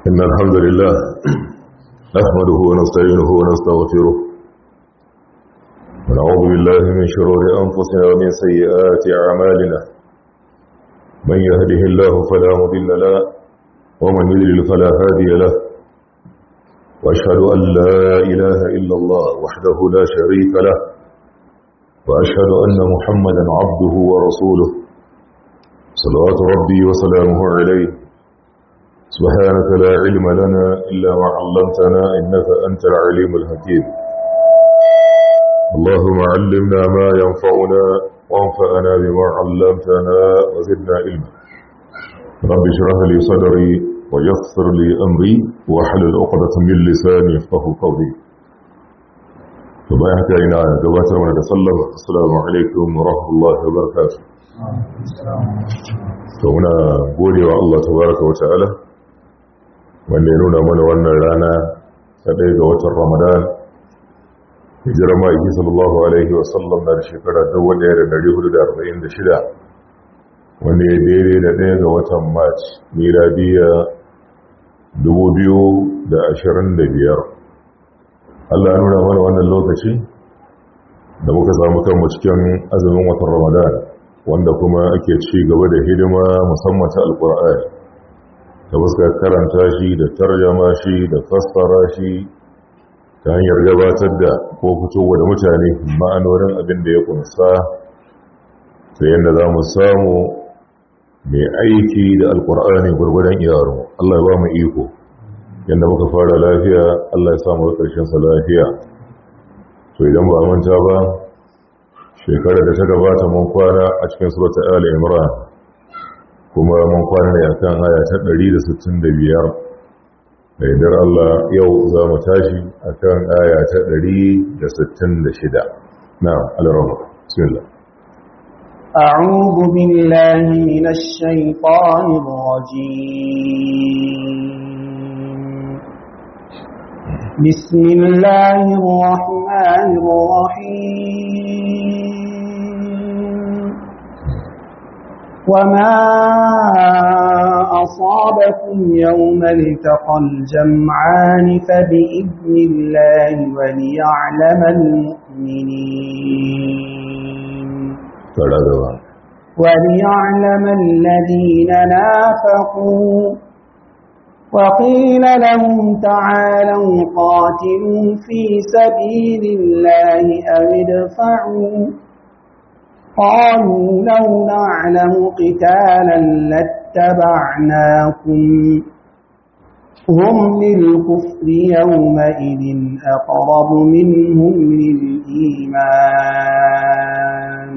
إن الحمد لله نحمده ونستعينه ونستغفره ونعوذ بالله من شرور أنفسنا ومن سيئات أعمالنا، من يهده الله فلا مضل له ومن يضلل فلا هادي له، وأشهد أن لا إله إلا الله وحده لا شريك له، وأشهد أن محمدا عبده ورسوله، صلوات ربي وسلامه عليه. سبحانك لا علم لنا إلا ما علمتنا إنك أنت العليم الحكيم. اللهم علمنا ما ينفعنا وانفعنا بما علمتنا وزدنا علما. رب اشرح لي صدري ويسر لي أمري واحلل عقدة من لساني يفقهوا قولي. فبايعك إلى gabatar mana da sallama. Assalamu alaikum wa rahmatullahi wa barakatuh. To muna godewa Allah tabaraka wa ta'ala wanda ya nuna mana wannan rana ta 1 ga watan Ramadan, hijirar ma'aiki sallallahu alaihi wa sallam na da shekara 1446, wanda ya daidai da 1 ga watan Mac miladiya 2025. Allah ya nuna mana wannan lokaci da muka samu kanmu cikin azumin watan Ramadan, wanda kuma ake ci gaba da hidima musamman ta Alƙur'ani, ta fuskar karanta shi da tarjama shi da fassara shi ta hanyar gabatar da ko fitowa da mutane ma'anonin abin da ya kunsa, ta yadda za mu samu mai aiki da Alƙur'ani gwargwadon iyawarmu. Allah ya ba mu iko, yadda muka fara lafiya Allah ya samu ƙarshen sa lafiya. To idan ba manta ba, shekarar da ta gabata mun kwana a cikin suratul Ali Imran, kuma mun kwana ne akan aya ta 165. Da yardar Allah yau za mu tashi akan aya ta 166. Na'am, al-Rahman, bismillah. أعوذ بالله من الشيطان الرجيم. بسم الله الرحمن الرحيم. وما أصابكم يوم التقى الجمعان فبإذن الله وليعلم المؤمنين وليعلم الذين نافقوا. وقيل لهم تعالوا قاتلوا في سبيل الله أو ادفعوا، قالوا لو نعلم قتالا لاتبعناكم، هم للكفر يومئذ أقرب منهم للإيمان،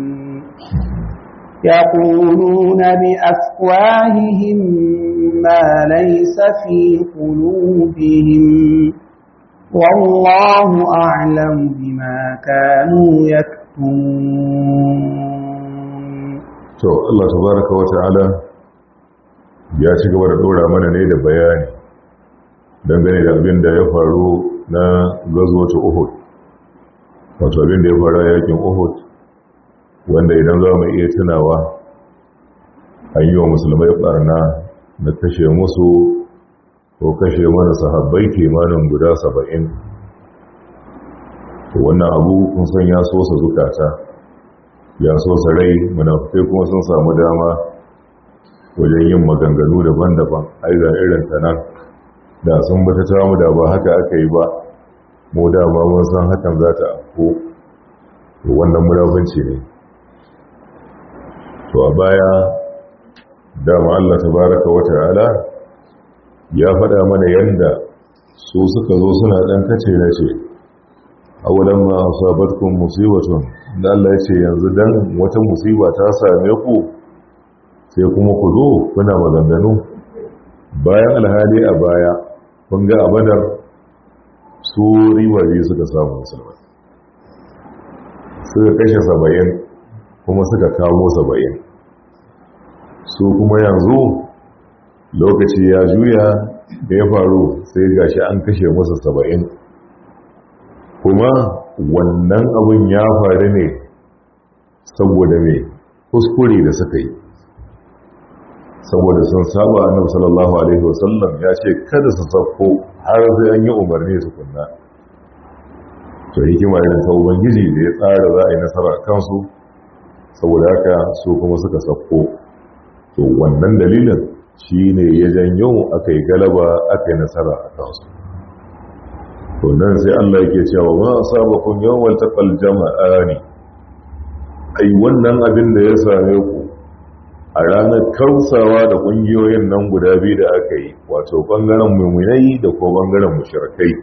يقولون بأفواههم ما ليس في قلوبهم، والله أعلم بما كانوا يكتمون. To Allah tabaraka wa ta'ala ya ci gaba da dora mana ne da bayani dangane da abin da ya faru na gazwatu Uhud, wato abin da ya faru a yakin Uhud, wanda idan za mu iya tunawa an yi wa musulmai barna na kashe musu ko kashe mana sahabbai kimanin guda 70. Wannan abu kun san ya sosa zukata, ya sosa rai, munafukai kuma sun samu dama wajen yin maganganu daban-daban. Ai ga irin ta nan, da sun bata ta mu da ba haka aka yi ba, mu dama mun san hakan za ta afko. Wannan munafunci ne. To a baya dama Allah tabaraka wa ta'ala ya faɗa mana yanda su suka zo suna ɗan kace na ce, awalan ma asabatkum musibatun, da Allah ya ce yanzu dan wata musiba ta same ku sai kuma ku zo kuna maganganu, bayan alhali a baya kun ga a Badar su riba biyu suka samu, musulmai suka kashe 70 kuma suka kamo 70. Su kuma yanzu lokaci ya juya da ya faru sai gashi an kashe musu 70, kuma wannan abin ya faru ne saboda mai kuskure da suka yi. Saboda sun saba, annabi sallallahu alaihi wasallam ya ce kada su sauko har sai an yi umarni su kunna. To hikima irin ta Ubangiji da ya tsara za a yi nasara kansu, saboda haka su kuma suka sauko. To wannan dalilin shine ya janyo aka yi galaba, aka yi nasara a kansu. To nan sai Allah yake cewa ma asabakum yawmal taqal jama'ani, ai wannan abin da ya same ku a ranar kausawa da kungiyoyin nan guda biyu da aka yi, wato bangaren mu'minai da ko bangaren mushrikai,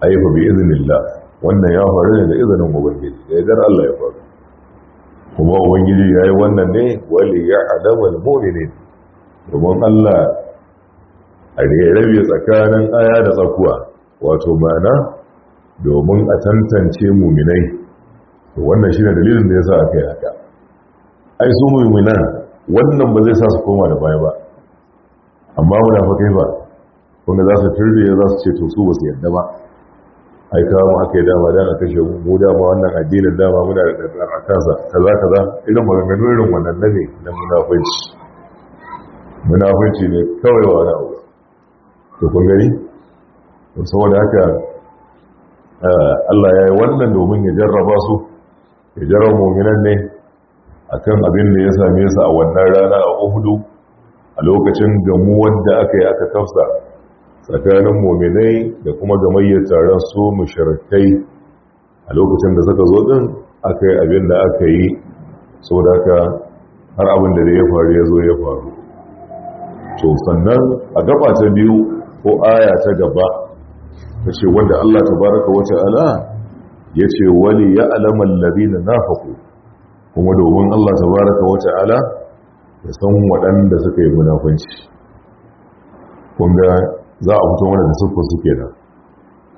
ai fa bi iznillah, wannan ya faru ne da izinin Ubangiji, da yardar Allah ya faru. Kuma Ubangiji ya yi wannan ne wali ya'lamal mu'minin, domin Allah a rabe tsakanin aya da tsakuwa, wato ma'ana domin a tantance muminai. To wannan shine dalilin da yasa aka yi haka. Ai su muminan wannan ba zai sa su koma da baya ba, amma munafikai ba, kun ga za su turbe, za su ce to su ba su yadda ba, ai kawo mu aka yi dama dan a kashe mu, mu dama wannan addinin dama muna da ɗanɗan a kansa, kaza kaza, irin maganganu irin wannan na ne na munafunci. Munafunci ne kawai wa wani abu. To kun gani, saboda haka Allah ya yi wannan domin ya jarraba su, ya jarraba muminan ne akan abin da ya same su a wannan rana a Uhudu, a lokacin gamuwar da aka yi aka kafsa tsakanin muminai da kuma gamayyar taron su mushrikai. A lokacin da suka zo din aka yi abin da aka yi, saboda haka har abin da ya faru ya zo ya faru. To sannan a gaba ta biyu ko aya ta gaba ta ce wanda Allah tabaraka wa ta'ala ya ce wali ya alaman ladina nafaqu, kuma domin Allah tabaraka wa ta'ala ya san waɗanda suka yi munafunci. Kun ga za a fito mana da siffar suke nan,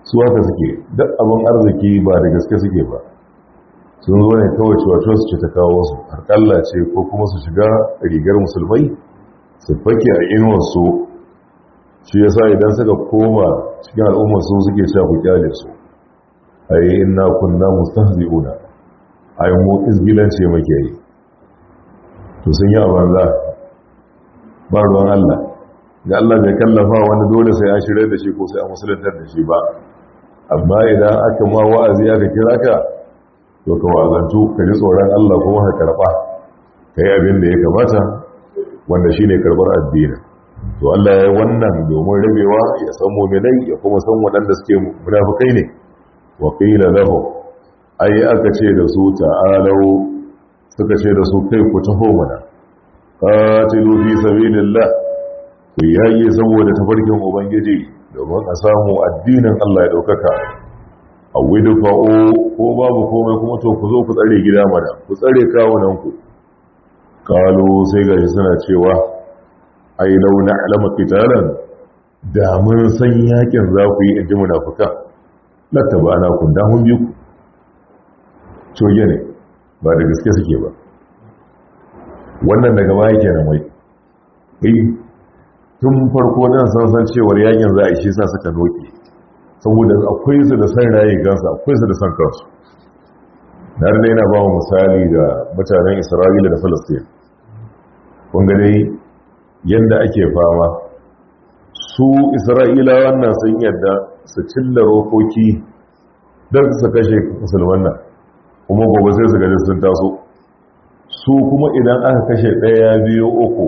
su haka suke, duk abin arziki ba da gaske suke ba, sun zo ne kawai cewa su ce ta kawo su harƙalla ce, ko kuma su shiga rigar musulmai su fake a inuwarsu. Shi yasa idan suka koma cikin al'ummar su suke cewa ku kyale su, ai inna kunna mustahzi'una, ai mu izgilance muke yi. To sun yi a banza, ba ruwan Allah. Ga Allah bai kallafa wani dole sai an shirya da shi ko sai an musulantar da shi ba, amma idan aka ma wa'azi aka kira ka, to ka wa'azantu, ka ji tsoron Allah kuma ka karba, ka yi abin da ya kamata, wanda shine karbar addinin. To Allah ya yi wannan domin rabewa, ya san mu'minai ya kuma san waɗanda suke munafikai ne. Wa qila lahum, ai aka ce da su ta'alu, suka ce da su kai ku taho mana, qatilu fi sabilillah, ku yaƙi saboda tafarkin Ubangiji domin a samu addinin Allah ya ɗaukaka. A widfa'u, ko babu komai kuma to ku zo ku tsare gida mana, ku tsare kawunanku. Kalu, sai gashi suna cewa ai law na'lamu qitalan, da mun san yakin za ku yi, inji munafikan, lattaba'ana kun, da mun bi ku. Coge ne, ba da gaske suke ba. Wannan daga baya kenan wai. Eh, tun farko dan san san cewar yakin za a yi, shi sa suka noke, saboda akwai su da san rayi gansu, akwai su da san kansu. Na da yana ba mu misali da mutanen Isra'ila da Falastin. Kun ga dai yanda ake fama, su Isra'ila wannan sun yadda su cilla rokoki don su kashe musulman nan, kuma gobe sai su gaji sun taso. Su kuma idan aka kashe ɗaya, biyu, uku,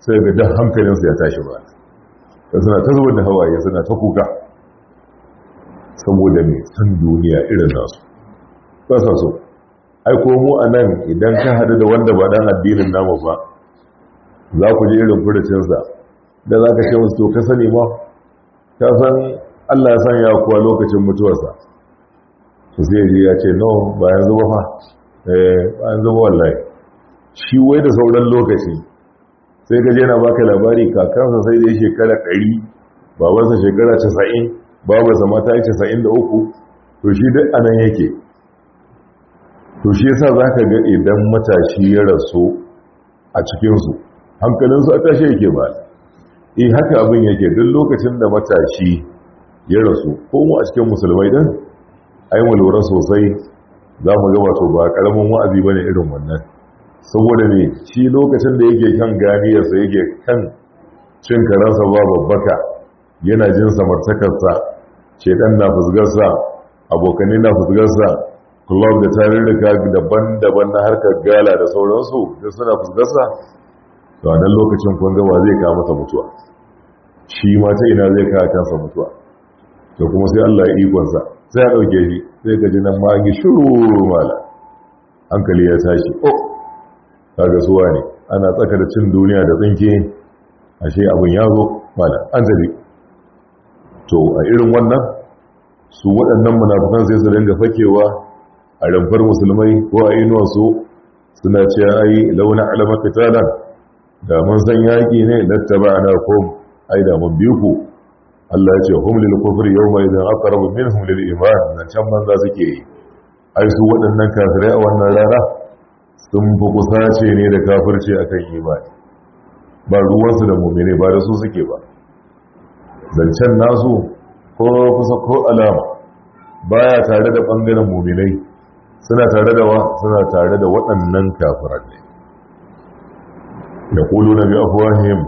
sai ga duk hankalinsu ya tashi ba, suna ta zubar da hawaye, suna ta kuka, saboda mai san duniya irin nasu ba sa so. Ai ko mu a nan idan ka haɗu da wanda ba ɗan addinin namu ba, za ku ji irin furucinsa da za ka ce wasu to ka sani ma, ka san Allah ya sanya kuwa lokacin mutuwarsa. To sai ji ya ce no, ba yanzu ba fa, eh ba yanzu ba wallahi, shi wai da sauran lokaci. Sai ka je na baka labari kakansa sai da ya shekara 100, babansa shekara 90, babansa mata ya 93, to shi duk anan yake. To shi yasa zaka ga idan matashi ya rasu a cikinsu, hankalinsu a tashi yake ba. Eh, haka abin yake duk lokacin da matashi ya rasu, ko mu a cikin musulmai din, ai mu lura sosai, za mu ga wato ba karamin wa'azi bane irin wannan. Saboda me? Shi lokacin da yake kan ganiyarsa, yake kan cin karansa ba babbaka, yana jin samartakarsa, shedan na fusgarsa, abokanai na fusgarsa, club da tarurruka daban-daban na harkar gala da sauransu da suna fusgarsa. To a nan lokacin kun ga wa zai kawo masa mutuwa? Shi ma ta ina zai kawo kansa mutuwa? To kuma sai Allah ya ikonsa, sai ya dauke shi, sai ka ji nan ma an yi shiru mala, hankali ya tashi. Oh, kaga suwa ne ana tsaka da cin duniya da tsinke, ashe abin ya zo mala, an tafi. To a irin wannan, su waɗannan munafukan sai su dinga fakewa a rumfar musulmai ko a inuwarsu, suna ce ai launa alama qitalan, da mun san yaƙi ne, lattaba'nakum, ai da mun bi ku. Allah ya ce hum lil kufri yawma idan aqrabu minhum lil iman. Nan can banza suke yi. Ai su waɗannan kafirai a wannan rana sun fi kusace ne da kafirci akan imani. Ba ruwansu da mu'mini, ba da su suke ba. Zancen nasu ko kusa ko alama baya tare da bangaren mu'minai, suna tare da wa? Suna tare da waɗannan kafiran ne. Yaquluna bi afwahihim,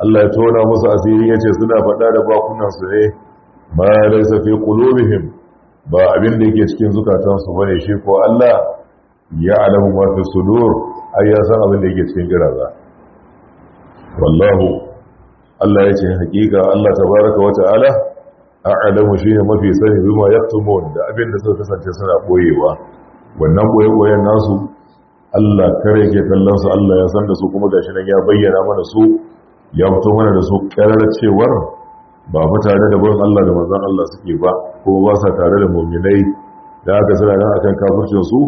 Allah ya tona musu asiri, yace suna faɗa da bakunansu ne, ma laysa fi qulubihim, ba abin da yake cikin zukatansu bane. Shi ko Allah ya alamu ma fi sudur, ai ya san abin da yake cikin kiraza. Wallahu, Allah yace hakika Allah tabaraka wa ta'ala a'lamu, shine mafi sani, bima yaktumun, da abin da suka kasance suna boyewa. Wannan boye-boyen nasu Allah kare yake kallon su, Allah ya san da su, kuma gashi nan ya bayyana mana su, ya fito mana da su karar cewar ba fa tare da bin Allah da manzon Allah suke ba, kuma ba sa tare da mu'minai. Da haka suna nan akan kafircin su,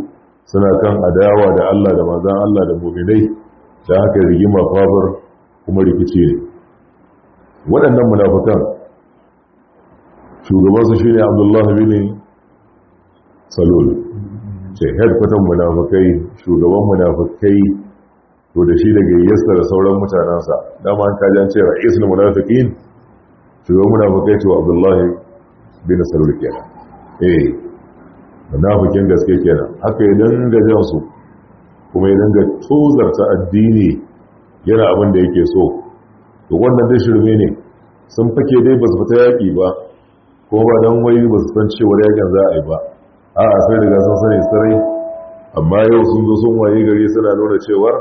suna kan adawa da Allah da manzon Allah da mu'minai. Da haka rigima fafar kuma rikici ne. Waɗannan munafikan, shugaban su shine Abdullah bin Salul, ce headquarter munafikai, shugaban munafikai. To da shi da gayyarsa da sauran mutanensa, dama an kaji an ce ra'isul munafiqin, shugaban munafikai, to Abdullahi bin Salul kenan. Eh, munafikin gaske kenan. Haka ya dinga jan su, kuma ya dinga tozarta addini, yana abin da yake so. To wannan dai shirme ne, sun fake dai ba su fita yaƙi ba, kuma ba dan wai ba su san cewar yaƙin za a yi ba. A'a, sai riga sun sani sarai, amma yau sun zo sun waye gari suna nuna cewar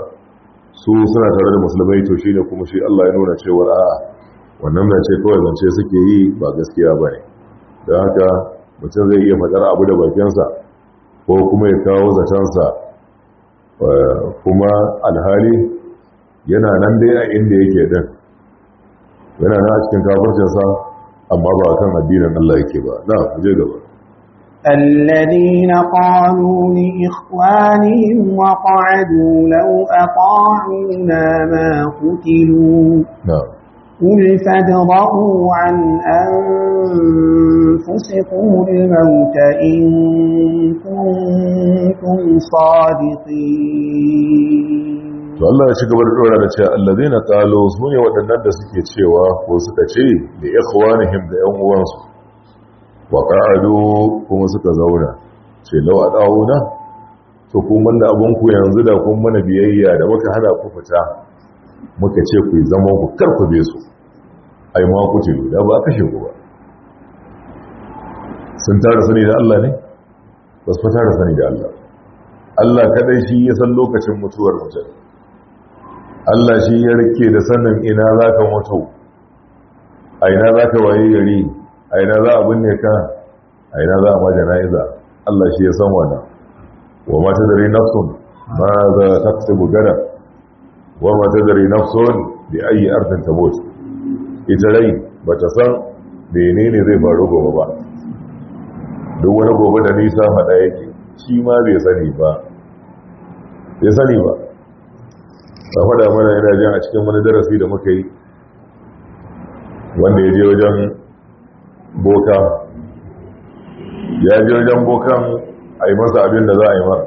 su suna tare da musulmai. To shine kuma shi Allah ya nuna cewar a'a, wannan zance kawai zance suke yi, ba gaskiya bane. Don haka mutum zai iya faɗar abu da bakinsa ko kuma ya kawo zatansa, kuma alhali yana nan dai a inda yake din, yana nan a cikin kafircinsa, amma ba kan addinin Allah yake ba. Na je gaba. الذين قالوا لإخوانهم وقعدوا لو أطاعونا ما قتلوا. نعم. قل فادرءوا عن أنفسكم الموت إن كنتم صادقين. To Allah ya ci gaba da dora da cewa allazina qalu, sune waɗannan da suke cewa ko suka ce, li ikhwanihim, da ƴan uwansu, wa qa'adu, kuma suka zauna, ce law adawuna, to kun banda abun ku yanzu, da kun mana biyayya da muka hana ku fita, muka ce ku yi zaman ku, kar ku be su, ai ma ku ce da ba kashe ku ba. Sun tara sani da Allah ne? Ba su tara sani da Allah. Allah kadai shi ya san lokacin mutuwar mutum. Allah shi ya rike da sanin ina za ka mutu, a ina za ka waye gari, a ina za a binne ka, a ina za a ma jana'iza. Allah shi ya san wannan. Wa ma tadri nafsun ma za taksubu gada, wa ma tadri nafsun bi ayi ardin tamut. Ita rai bata san menene zai faru gobe ba. Duk wani gobe da nisa faɗa yake, shi ma bai sani ba, bai sani ba. Ta faɗa mana, yana jin a cikin wani darasi da muka yi, wanda ya je wajen boka, ya je wajen bokan a yi masa abin da za a yi mara.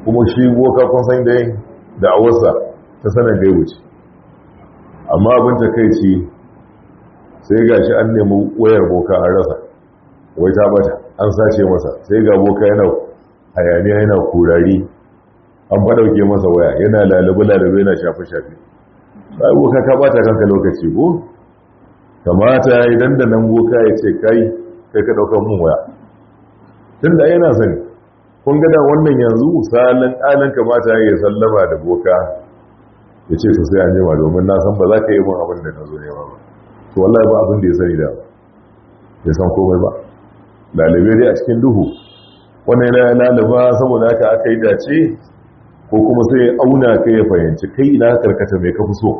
Kuma shi boka kun san da yin da'awarsa ta sanin gaibu ce, amma abin takaici sai ga shi an nemi wayar boka an rasa, wai ta bata, an sace masa. Sai ga boka yana hayaniya, yana kurari. An fa dauke masa waya, yana lalube lalube, yana shafe shafe. Ai boka ka bata kanka lokaci ko? Kamata idan da nan boka ya ce kai kai ka daukar mun waya, tunda yana sani. Kun ga da wannan yanzu salin alin kamata ya sallama da boka ya ce to sai an jima, domin na san ba za ka yi mun abin da na zo nema ba. To wallahi ba abin da ya sani da ba, ya san komai ba, lalibe dai a cikin duhu. Wannan yana lalaba, saboda haka aka yi dace, ko kuma sai ya auna ka ya fahimci kai ina karkata, mai ka fi so.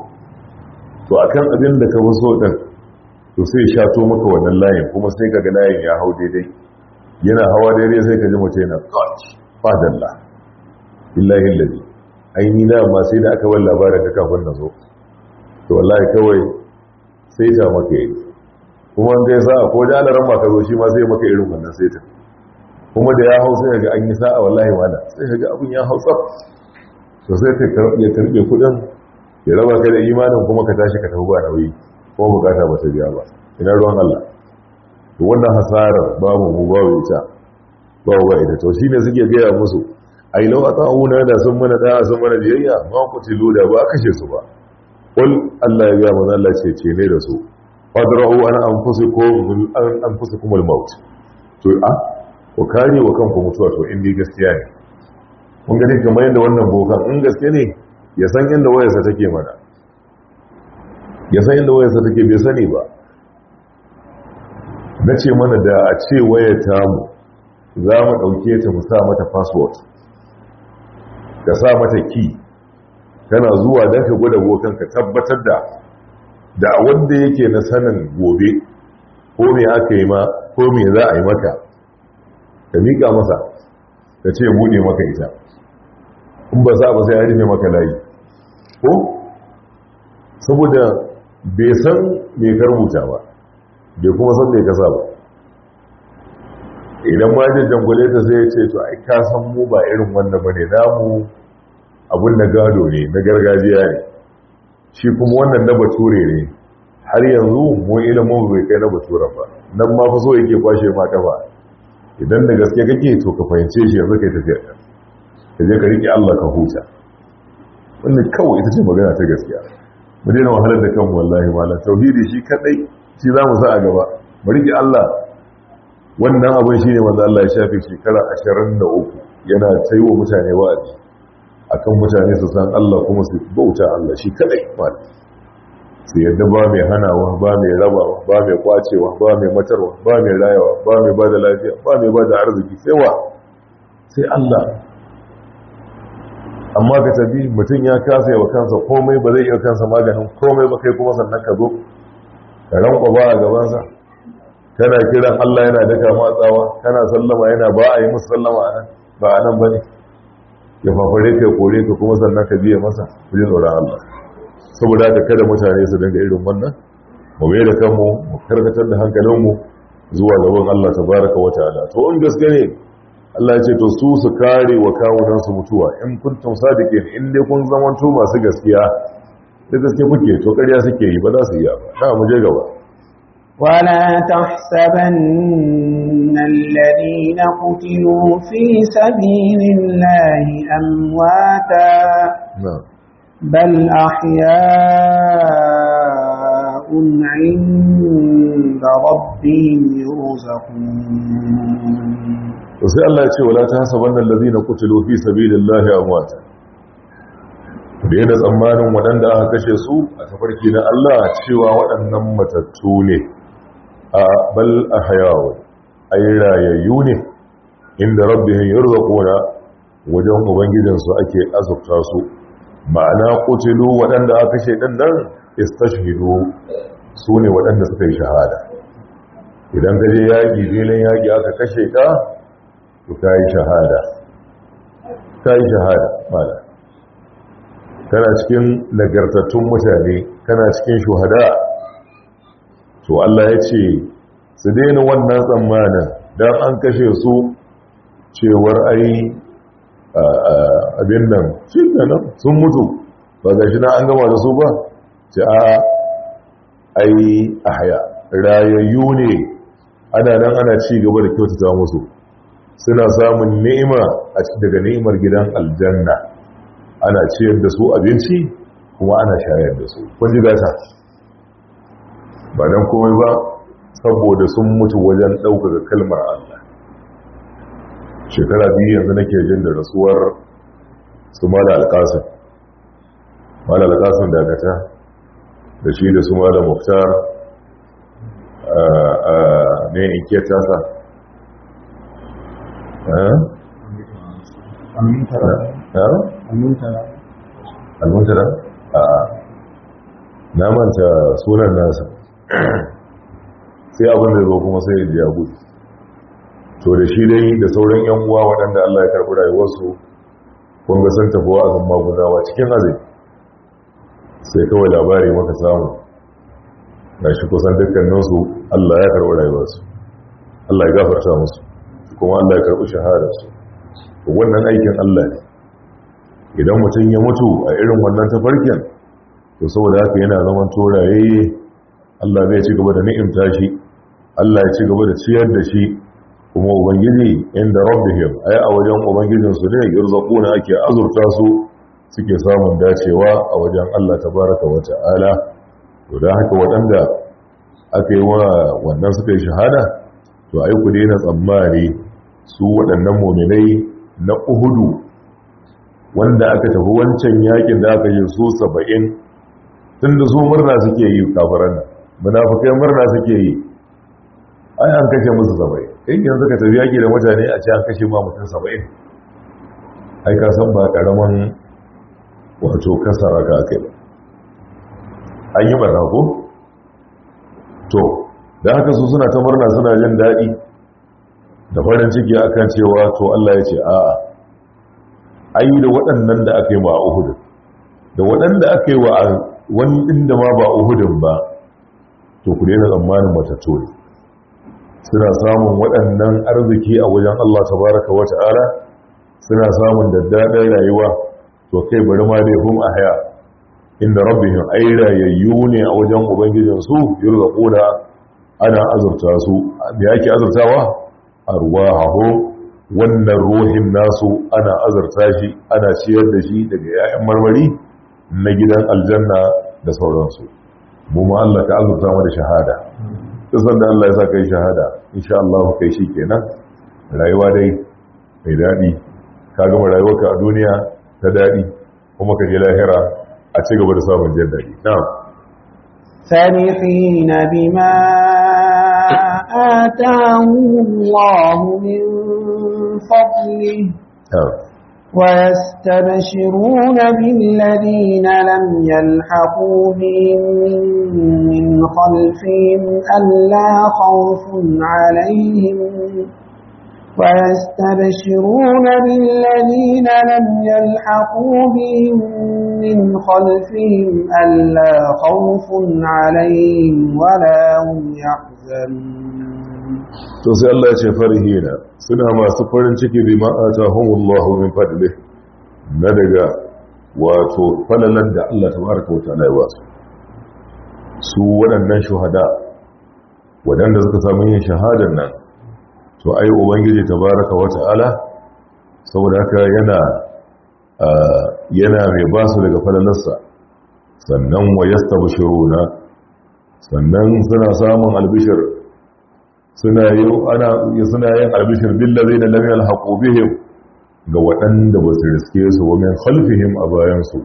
To akan abin da ka fi so din, to sai ya shato maka wannan layin, kuma sai ka ga layin ya hau daidai. Yana hawa daidai, sai ka ji mutum yana coach fadalla, billahi lazi aini na ma sai da aka bar labarin ka kafin na zo. To wallahi kawai sai ta maka yi, kuma an kai sa'a ko jalaran ma ka zo, shi ma sai maka irin wannan sai ta. Kuma da ya hau sai ga an yi sa'a, wallahi wala sai ga abun ya hau tsaf. To sai ka ya karbe kudin, ya raba ka da imanin, kuma ka tashi ka tafi ba nauyi, kuma bukata ba ta biya ba. Ina ruwan Allah? To wannan hasarar babu mu babu ita, babu ba ita. To shine suke gaya musu, ai law ata'una, da sun mana da sun mana biyayya, ma qutilu, da ba kashe su ba. Qul, Allah ya ga manzo Allah, ce ce ne da su, fadra'u an anfusikum an anfusikum al-maut. To a ku kare wa kanku mutuwa. To in dai gaskiya ne, kun gani kamar yadda wannan bokan, in gaske ne, ya san inda wayarsa take mana, ya san inda wayarsa take. Bai sani ba. Na ce mana da a ce wayar tamu za mu ɗauke ta mu sa mata password, ka sa mata key, kana zuwa don ka gwada bokan, ka tabbatar da da wanda yake na sanin gobe ko me aka yi ma ko me za a yi maka, ka miƙa masa ka ce buɗe maka ita. In ba sa ba, sai ya rufe maka layi ko, saboda bai san me ka rubuta ba, bai kuma san me ka sa ba. Idan ma ya jangwale ta, sai ya ce to ai ka san mu ba irin wannan bane, namu abun na gado ne, na gargajiya ne, shi kuma wannan na bature ne. Har yanzu mu ilimin bai kai na baturen ba. Nan ma fa so yake kwashe ma kafa. Idan da gaske kake, to ka fahimce shi yanzu, kai tafiya ka je ka riƙe Allah ka huta. Wannan kawai ita ce magana ta gaskiya. Mu daina wahalar da kanmu wallahi malam. Tauhidi shi kadai shi za mu sa a gaba, mu riƙe Allah. Wannan abin shi ne wanda Allah ya shafe shekara 23 yana taiwa mutane wa'azi akan mutane su san Allah kuma su bauta Allah shi kadai malam, su yadda ba mai hanawa, ba mai rabawa, ba mai kwacewa, ba mai matarwa, ba mai rayawa, ba mai ba da lafiya, ba mai ba da arziki, sai wa? Sai Allah. Amma ka tafi, mutum ya kasa yawa kansa komai, ba zai iya kansa maganin komai ba, kai kuma sannan ka zo ka ranko ba a gabansa, kana kiran Allah yana daka matsawa, kana sallama yana ba a yi musu sallama a nan, ba a nan ba ne. Ya fafare ka, kore ka, kuma sannan ka biya masa. Ku ji tsoron Allah. Saboda haka kada mutane su dinga irin wannan. Mu mai da kanmu, mu karkatar da hankalinmu zuwa gaban Allah tabaraka wa ta'ala. To in gaske ne, Allah ya ce to su su kare wa kawunan su mutuwa, in kuntum sadiqin, in dai kun zamanto masu gaskiya, da gaske kuke. To ƙarya suke yi, ba za su iya ba. Na mu je gaba. ولا تحسبن الذين قتلوا في سبيل الله أمواتا na'am بل أحياء عند ربهم يرزقون. To sai Allah ya ce wala tahsabanna allazina qutilu fi sabilillahi amwata. Da tsammanin waɗanda aka kashe su a tafarki na Allah cewa waɗannan matattu ne. A bal ahya'u, ay rayayyu ne, inda rabbihim yurzaquna, wajen ubangijinsu ake azurta su. Ma'ana qutilu, waɗanda aka kashe din nan, istashhidu, su ne waɗanda suka yi shahada. Idan ka je yaƙi, filin yaƙi, aka kashe ka, to ka yi shahada, ka yi shahada mala, kana cikin nagartattun mutane, kana cikin shuhada. To Allah ya ce su daina wannan tsammanin don an kashe su cewar ai abin nan shi nan sun mutu, ba ga shi na an gama da su ba. Ce a ai ahya, rayayyu ne, ana nan ana ci gaba da kyautata musu, suna samun ni'ima a daga ni'imar gidan aljanna. Ana ciyar da su abinci kuma ana shayar da su. Kun ji gata, ba don komai ba saboda sun mutu wajen ɗaukaka kalmar Allah. Shekara 2 yanzu nake jin da rasuwar su Mala Alƙasim. Mala Alƙasim Dakata, da shi da su Mala Muftar ne in ke tasa. Almuntara? A na manta sunan nasa. Sai abin da zo kuma sai ya gudu. To da shi dai da sauran yan uwa waɗanda Allah ya karɓi rayuwarsu, kun ga sun tafi wa'azin magudawa cikin azumi. Sai kawai labari muka samu ga shi kusan dukkaninsu Allah ya karɓi rayuwarsu, Allah ya gafarta musu, kuma Allah ya karɓi shahadarsu. To wannan aikin Allah ne. Idan mutum ya mutu a irin wannan tafarkin, to saboda haka yana zaman toraye, Allah zai ci gaba da ni'imta shi, Allah ya ci gaba da ciyar da shi. Kuma ubangiji inda rabbihim, ay a wajen ubangijin su ne yurzaquna, ake azurta su, suke samun dacewa a wajen Allah tabaraka wa ta'ala. To dan haka waɗanda aka yi wa wannan suka yi shahada, to ai ku daina tsammani su waɗannan mu'minai na Uhudu wanda aka tafi wancan yakin da aka yi su 70, tunda su murna suke yi, kafiran nan munafikai murna suke yi, ai an kashe musu 70. In yanzu ka tafi yaki da mutane a ce an kashe ma mutum 70, ai ka san ba karaman wato kasara ka aka yi ba, an yi barna ko? To da haka su suna ta murna, suna jin daɗi da farin ciki akan cewa to Allah ya ce a'a, ai da waɗannan da aka yi wa Uhud, da waɗanda aka yi wa wani inda ma ba Uhudun ba, to ku daina tsammanin matattu ne. Suna samun waɗannan arziki a wajen Allah tabaraka wa ta'ala, suna samun daddaɗin rayuwa. To kai bari ma dai hum ahya inda rabbihim, ay rayayyu ne a wajen ubangijin su, yurzaquna, ana azurta su. Me yake azurtawa? Arwahu, wannan ruhin nasu ana azurta shi, ana ciyar da shi daga 'ya'yan marmari na gidan aljanna da sauransu. Mu ma Allah ka azurta mu da shahada. Kusan da Allah ya sa kai shahada, insha Allah kai shi kenan. Rayuwa dai mai daɗi, ka gama rayuwarka a duniya ta daɗi, kuma ka je lahira a ci gaba da samun jin daɗi. Na'am. فرحين بما آتاهم الله من فضله ويستبشرون بالذين لم يلحقوا بهم من خلفهم ألا خوف عليهم ويستبشرون بالذين لم يلحقوا بهم من خلفهم ألا خوف عليهم ولا هم يحزنون. To sai Allah ya ce farihina, suna masu farin ciki bima atahumullahu min fadlih, na daga wato falalan da Allah tabaraka wa ta'ala ya ba su. Su waɗannan shuhada waɗanda suka samu yin shahadar nan, to ai ubangiji tabaraka wa ta'ala saboda haka yana yana mai ba su daga falalarsa. Sannan wa yastabshiruna, sannan suna samun albishir, suna yin albishir billazina lam yalhaqu bihim, ga waɗanda ba su riske su wa min khalfihim a bayan su.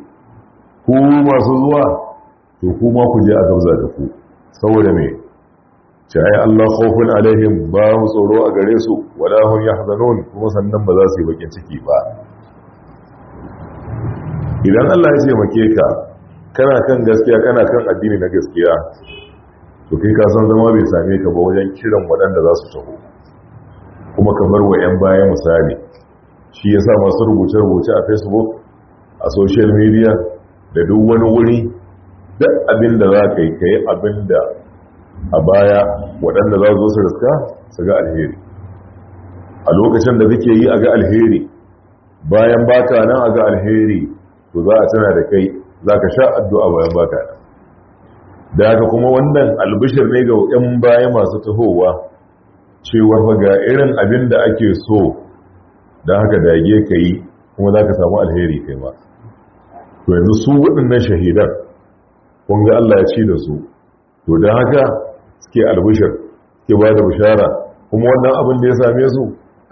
Ku masu zuwa, to kuma ku je a gabza da ku. Saboda me? Ce ai Allah khawfun alaihim, ba mu tsoro a gare su, wala hum yahzanun, kuma sannan ba za su yi bakin ciki ba. Idan Allah ya taimake ka, kana kan gaskiya, kana kan addini na gaskiya, to kai ka san zama bai same ka ba wajen kiran waɗanda za su taho, kuma kamar wa 'yan baya misali. Shi ya sa masu rubuce-rubuce a Facebook, a social media, da duk wani wuri, duk abin da za ka yi, ka yi abin da a baya waɗanda za su zo su riska su ga alheri. A lokacin da kake yi a ga alheri, bayan baka nan a ga alheri, to za a tana da kai, za ka sha addu'a bayan baka nan. Da haka kuma wannan albishir ne ga 'yan baya masu tahowa, cewar fa ga irin abin da ake so, da haka dage ka yi, kuma za ka samu alheri kai ma. To yanzu su waɗannan shahidan kun ga Allah ya ci da su, to don haka suke albishir, suke ba da bishara, kuma wannan abin da ya same su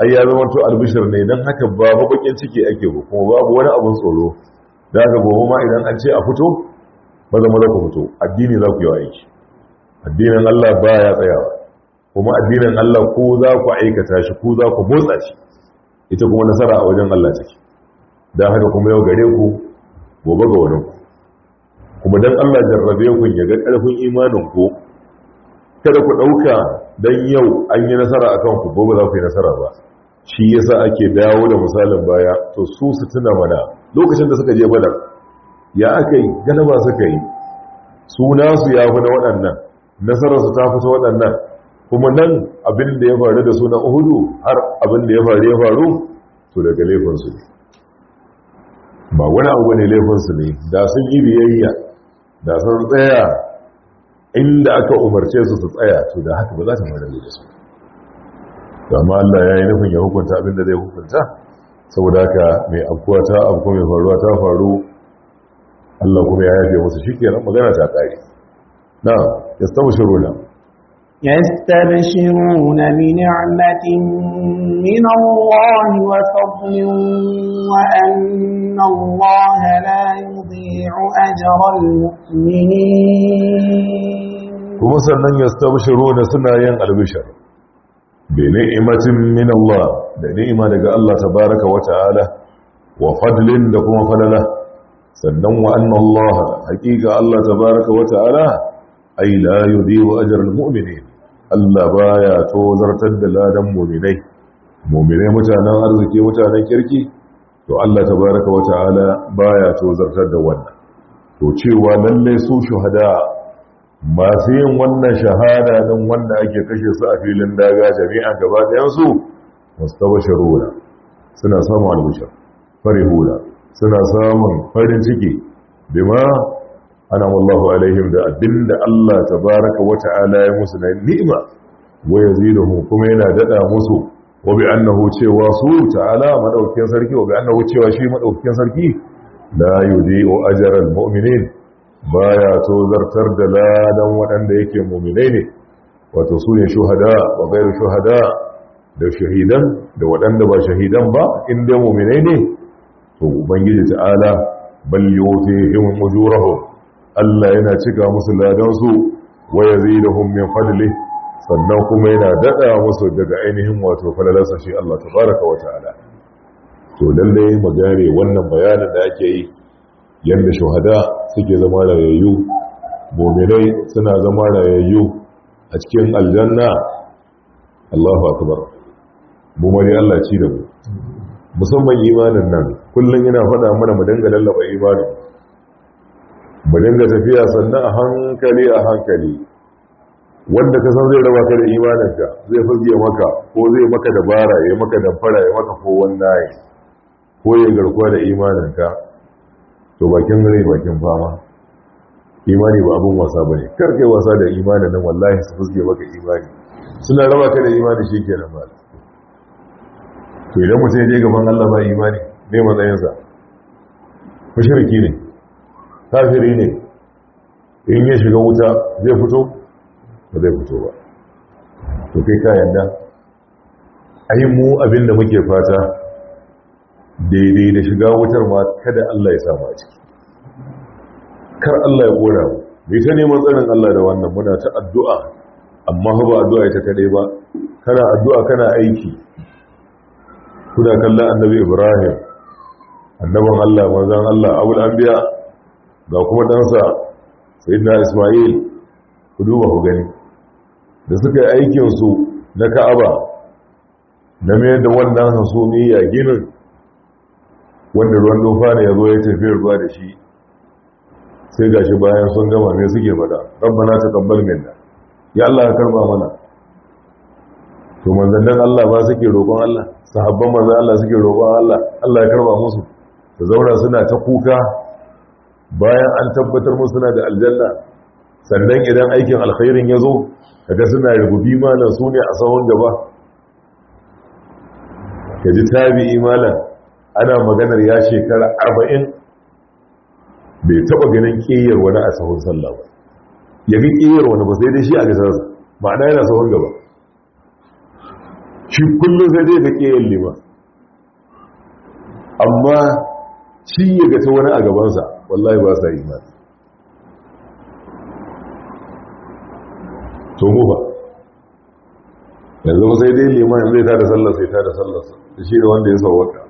ai ya zama to albishir ne. Don haka babu bakin ciki ake ba, kuma babu wani abin tsoro. Da haka gobe ma idan an ce a fito, maza maza ku fito, addini za ku yi aiki. Addinin Allah ba ya tsayawa, kuma addinin Allah ko za ku aikata shi, ko za ku motsa shi, ita kuma nasara a wajen Allah take. Don haka kuma yau gare ku, gobe ga wani ku. Kuma don Allah jarrabe ku ya ga ƙarfin imanin ku. Kada ku ɗauka don yau an yi nasara a kanku, gobe za ku yi nasara ba. Shi yasa ake dawo da misalin baya. To su su tuna mana lokacin da suka je Badar, ya aka yi, galaba suka yi, su nasu ya fi na waɗannan, nasararsu ta fi ta waɗannan. Kuma nan abin da ya faru da sunan Uhudu, har abin da ya faru ya faru, to daga laifinsu ne, ba wani abu ne, laifinsu ne. Da sun yi biyayya, da sun tsaya inda aka umarce su su tsaya, to da haka ba za ta faru da su. Amma Allah ya yi nufin ya hukunta abin da zai hukunta, saboda haka mai afkuwa ta afku, mai faruwa ta faru, Allah kuma ya yafe musu, shikenan magana ta kare. Na yastabshiruna. يستبشرون بنعمة من الله وفضل وأن الله لا يضيع أجر المؤمنين. Kuma sannan yastabshiruna, suna yin albishar, bi ni'matin min Allah, da ni'ima daga Allah tabaraka wa ta'ala, wa fadlin, da kuma falala. Sannan wa anna Allah, haqiqa Allah tabaraka wa ta'ala, ay la yudhi'u ajra al-mu'minin, Allah baya tozartar da ladan mu'minai. Mu'minai mutanen arziki, mutanen kirki, to Allah tabaraka wa ta'ala baya tozartar da wannan. To cewa lalle su shuhada, masu yin wannan shahada din, wanda ake kashe su a filin daga, jami'a gaba ɗayan su, mustabashiruna, suna samun albishir, farihuna, suna samun farin ciki, bima an'ama Allahu alaihim, da abinda Allah tabaraka wa ta'ala ya musu na ni'ima, wa yaziduhum, kuma yana dada musu, wa bi annahu, cewa su ta'ala madaukakin sarki, wa bi annahu, cewa shi madaukakin sarki, la yudi'u ajral mu'minin, baya tozartar da ladan waɗanda yake mu'minai ne, wato su ne shuhada wa gairu shuhada, da shahidan da waɗanda ba shahidan ba, inda mu'minai ne, to ubangiji ta'ala bal yutihim ujurahum, Allah yana cika musu ladansu, wa yaziduhum min fadli, sannan kuma yana dada musu daga ainihin wato falalarsa shi Allah tabaraka wa ta'ala. To lalle mu gane wannan bayanin da ake yi, yanda shuhada suke zama rayayyu, mu'minai suna zama rayayyu a cikin aljanna. Allahu akbar. Mu ma dai Allah ci da mu, musamman imanin nan. Kullum yana faɗa mana mu dinga lallaba imanin, mu dinga tafiya sannan a hankali a hankali. Wanda ka san zai raba ka da imaninka, zai fage maka, ko zai maka dabara, ya maka damfara, ya maka ko wannan, ko ya garkuwa da imaninka, to bakin rai bakin fama. Imani ba abun wasa bane. Kar kai wasa da imanin nan, wallahi su fuske maka imani. Suna raba ka da imani, shikenan ba. To idan mutum ya je gaban Allah ba imani, ne matsayinsa? Mushriki ne, kafiri ne. In ya shiga wuta zai fito? Ba zai fito ba. To kai ka yanda? Ai mu abin da muke fata, daidai da shiga wutar ma kada Allah ya samu a ciki, kar Allah ya kora mu. Bai ta neman tsarin Allah da wannan, muna ta addu'a, amma ba addu'a ita kadai ba, kana addu'a kana aiki. Kuna kallon Annabi Ibrahim, annabin Allah, manzon Allah, abul anbiya, ga kuma ɗansa Sayyidina Ismail. Ku duba ku gani da suka yi aikinsu na Ka'aba, na mayar da wannan hasumiya, ginin wanda ruwan dofa ne ya zo ya tafi ruwa da shi, sai gashi bayan sun gama me suke faɗa? "Rabbana taqabbal minna", ya Allah ka karba mana. To manzannin Allah ba suke roƙon Allah, sahabban manzan Allah suke roƙon Allah, Allah ya karba musu, su zauna suna ta kuka bayan an tabbatar musu suna da aljanna? Sannan idan aikin alkhairin ya zo, kaga suna rububi malam, su ne a sahun gaba. Ka ji tabi'i malam, ana maganar ya shekara 40 Bai taba ganin ƙiyar wani a sahun sallah ba, ya ga ƙiyar wani ba sai dai shi a gasarsa, ma'ana yana sahun gaba, shi kullum sai dai ga ƙiyar liman, amma shi ya ga ta wani a gabansa wallahi ba sa imani. To mu ba yanzu ba sai dai liman zai tada sallah sai tada sallah da shi da wanda ya sauwaka,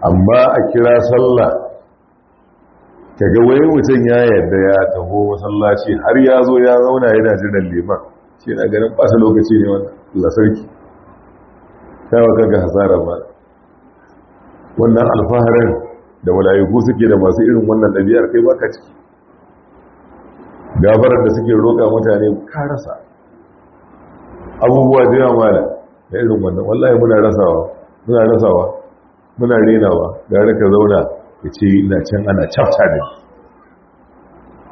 amma a kira sallah kaga wai mutum ya yarda ya taho masallaci har ya zo ya zauna yana jiran liman, shi na ganin ɓata lokaci ne wannan. Allah sarki, kawo kanka hasara ba. Wannan alfaharin da mala'iku suke da masu irin wannan ɗabi'ar kai baka ciki. Gafarar da suke roƙa mutane ka rasa abubuwa da yawa mala da irin wannan, wallahi muna rasawa, muna rasawa, muna renawa. Gara ka zauna ka ce ina can ana cafta da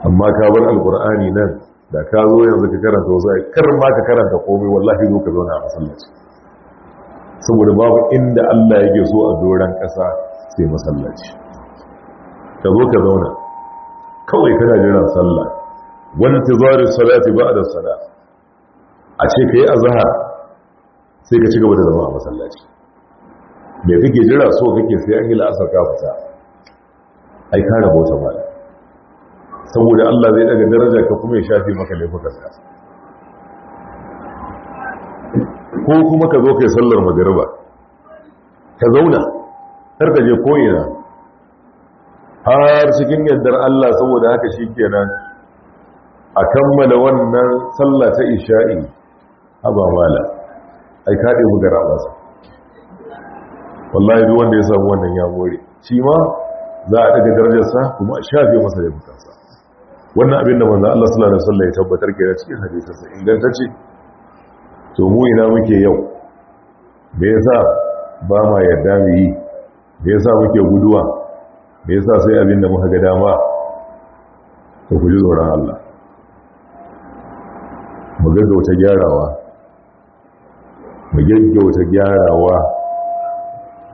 amma ka bar alkur'ani nan, da ka zo yanzu ka karanta wasu ai kar ma ka karanta komai, wallahi zo ka zauna a masallaci, saboda babu inda Allah yake so a doran ƙasa sai masallaci. Ka zo ka zauna kawai kana jiran sallah, wani tizari salati ba'da salat, a ce ka yi azhar sai ka ci gaba da zama a masallaci. Me kake jira? So kake sai an yi la'asar ka fita? Ai ka rabauta mala, saboda Allah zai daga daraja ka kuma ya shafe maka laifukanka. Ko kuma ka zo kai sallar magariba ka zauna har ka je ko'ina har cikin yardar Allah. Saboda haka shikenan a kammala wannan sallah ta isha'i, haba mala, ai ka ɗebi gara masa. Wallahi duk wanda ya samu wannan ya more, shi ma za a daga darajarsa kuma a shafe masa laifukansa. Wannan abin da manzo Allah sallallahu alaihi wasallam ya tabbatar kenan cikin hadisinsa ingantacce. To mu ina muke yau? Me yasa ba ma yarda mu yi? Me yasa muke guduwa? Me yasa sai abin da muka ga dama? To ku ji tsoron Allah, mu gaggauta gyarawa, mu gaggauta gyarawa,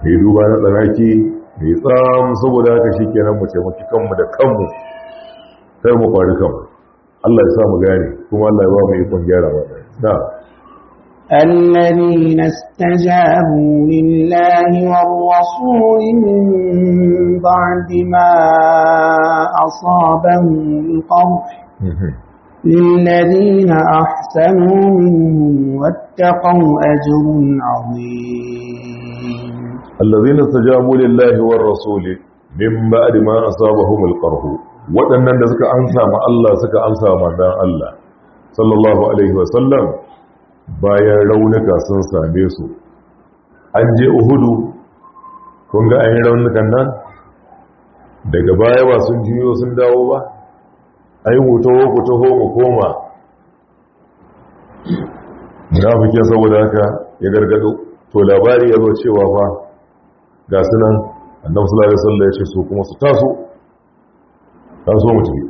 mu yi duba na tsanaki, mu yi tsam. Saboda haka shi kenan mu taimaki kanmu da kanmu, kar mu kwari kanmu. Allah ya sa mu gane, kuma Allah ya ba mu ikon gyarawa na. الذين استجابوا لله والرسول من بعد ما أصابهم القرح للذين أحسنوا منهم واتقوا أجر عظيم. الذين استجابوا لله والرسول من بعد ما أصابهم القرح, waɗannan da suka amsa ma Allah, suka amsa ma manzon Allah sallallahu alaihi wasallam bayan raunuka sun same su. An je Uhudu, kun ga an yi raunukan nan, daga baya ba sun juyo sun dawo ba, ai ku taho, ku taho mu koma. Munafikin saboda haka ya gargado, to labari ya zo cewa fa ga su nan. Annabi sallallahu alaihi wasallam ya ce su kuma su taso, taso mu tafi.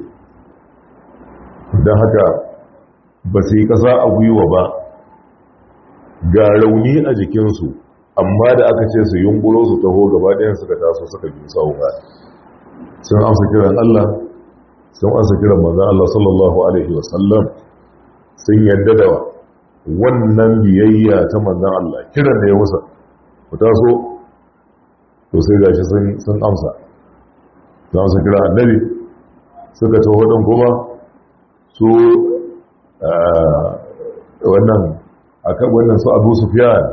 Don haka ba su yi ƙasa a gwiwa ba, ga rauni a jikinsu, amma da aka ce su yunkuro su taho, gaba ɗayan suka taso suka biyu sawun. Sun amsa kiran Allah, sun amsa kiran manzon Allah sallallahu alaihi wasallam, sun yadda da wannan biyayya ta manzon Allah, kiran da ya musa, ku taso. To sai gashi sun amsa, sun amsa kiran annabi, suka taho ɗin. Kuma su wannan akan wannan su Abu Sufyan,